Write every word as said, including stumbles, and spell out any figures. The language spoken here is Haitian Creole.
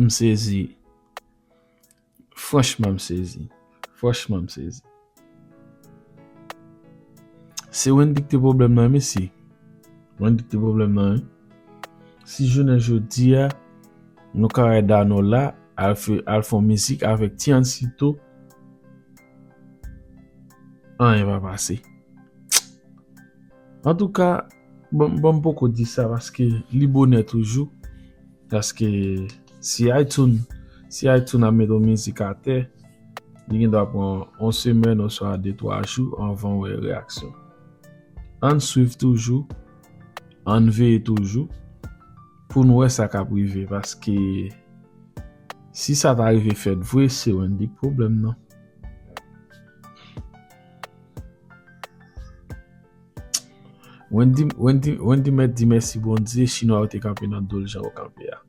M sezi. Franchman, m sezi. Franchman, m sezi. Se Wendy ki te pwoblèm nan, mesye. Wendy ki te pwoblèm nan, wi. Si jounen jodi a, nou ka wè Dano la, al fè, al fè yon mizik avèk Tiancito, anyen pa pase. Antouka, bon, bon, m poko di sa paske li bonè toujou. Paske si iTunes, si iTunes ap met yon mizik atè, li gen dwa pran yon semèn oswa de twa jou anvan w wè reyaksyon. Ann swiv toujou, ann veye toujou pou n wè sa k ap rive, paske si sa ta rive fèt vre, se Wendy k pwoblèm nan. Wendy, Wendy, Wendy mèt di mèsi Bondye, chinwa yo te kanpe nan do l jan yo kanpe a.